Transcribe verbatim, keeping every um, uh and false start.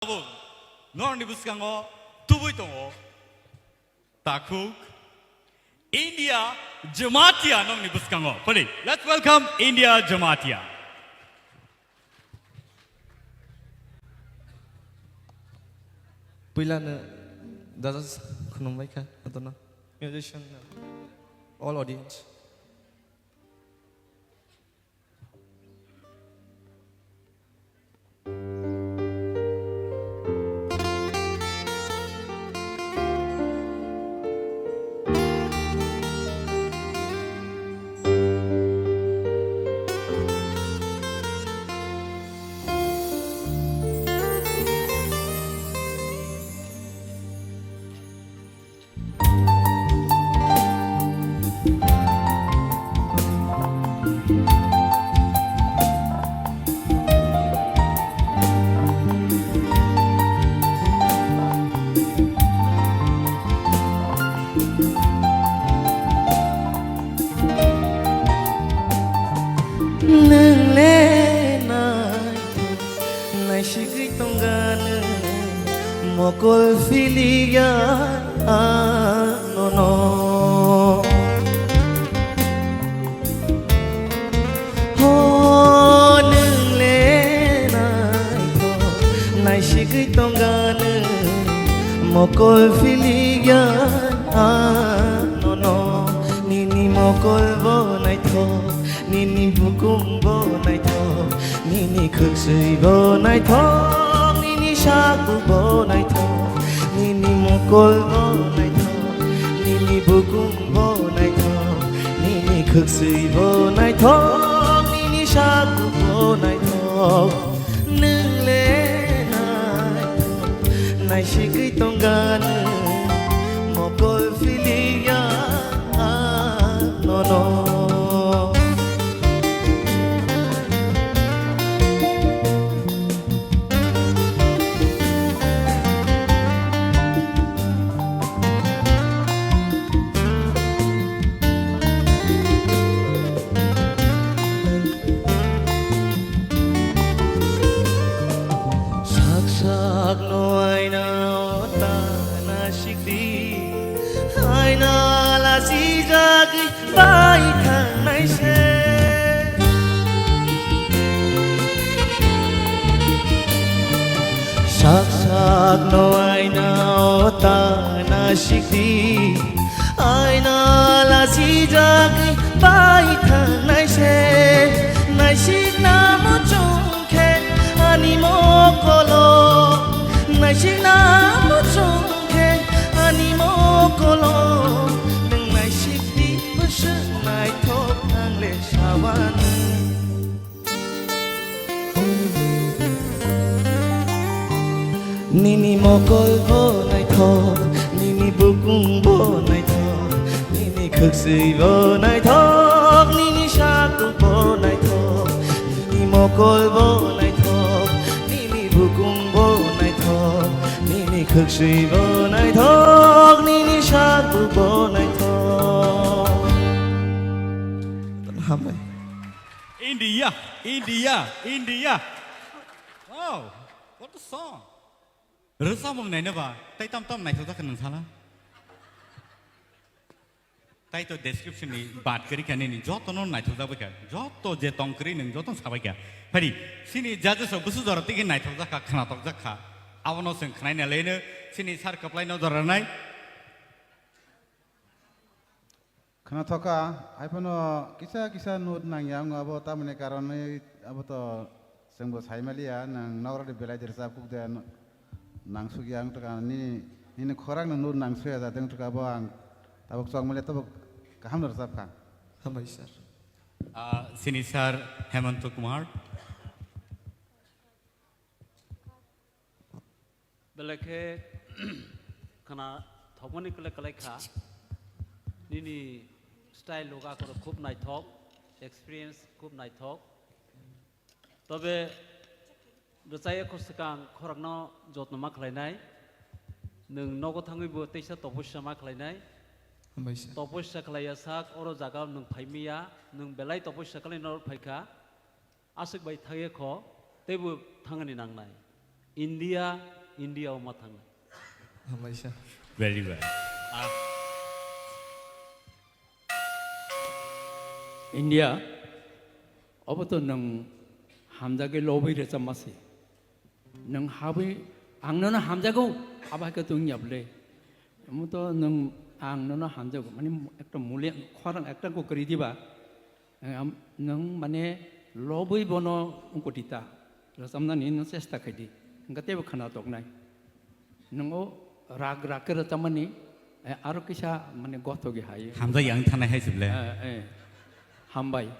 Tabuk norokni bwskango tubui tongo takhuk India Jamatia nokni bwskango. Pwdi, let's welcome India Jamatia. Puilano judges khulumbai kha, jotono musician, all audience. Nwng le naithok, naisigwi tongga nwng, mokol philiya anono. Ho nwng le naithok, naisigwi tongga nwng, mokol philiya anono. Nini mokol bo naithok, nini bukum bo naithok, nini khwksui bo naithok, nini saku bo naithok, nini mokol bo naithok, nini bukum bo naithok, nini khwksui bo naithok, nini saku bo naithok. Nwng le naithok, naisigwi tongga nwng, mokol philiya nono. Sak sak no aina o ta nasikdi, aina lasijagwi bai thangnai se. Sak sak no aina o ta nasikdi, aina lasijagwi bai thangnai se. Naisikna muchung khe ani mokolo, naisikna muchung khe ani mokolo. Nwng naisikdi bwswk naithok ang le sawani. Nini mokol bo naithok, nini bukung bo naithok, nini khwksui bo naithok, nini saku bo naithok, nini mokol bo naithok, nini bukung bo naithok, nini khwksui bo naithok, nini saku bo naithok. Hambai. India, India, India. Wow, what a song. Rwchapmung naina ba, tai tam tam naithok jak kha nwng sala. Tai to description ni bat kwrwi kha nini joto no naithok jak bai kha. Joto je tong kwrwi nwng joto no sabai kha. Phari, sini judges rok bwswk jora tigi naithok jak kha, khnatok jak kha. Abono chwng khnaina leno, sini sir kwplai no jora nai. Khna thoka, haiphano kisa kisa note nangya wngo abo, tamoni karonwi abo to chwngbo saimaliya, nwng nokrokni belai de rwchap kuk de no-, nangsukya wng tongkha, nini, nini khorang no note nangsuya jateng tongkha, abo ang tabuk chokmaliya tabuk kaham no rwchap kha. Hambai sir. Ah, sini sir Hemanta Kumar. Belai khe khna thokmani kwlai kwlai kha. Nini style loga khoro khub naithok, experience khub naithok. Tobe rwchaya kho swkang khorokno jotno ma khlainai. Nwng nogo thangwi bo teisa topossa ma khlainai. Hambai sir. Topossa khlaiya sak oro jaga nwng phaimiya, nwng belai topossa khlai norok phaikha. Aswk bai thangya kho, teibo thangani nangnai. India, India o ma thangnai. Hambaisa. Very well. India, obo to nwng hamjagwi lobwi rwchapma se. Nwng habwi ang nono hamjago, abo hai khe to wngya bwle. Omo to nwng ang nono hamjago, mane ekta muli khorang ekta ko kwrwi diba. Ang am-, nwng mane lobwi bono wngkoti ta. Rwchapnani nwng chesta khai di. Hwnkhe teibo khwna toknai. Nwng o rag rag khe rwchapmani, eh, aro kisa mane gothogwi hai. Hamjak yang thanai hai se bwle. Eh, eh. Hambai.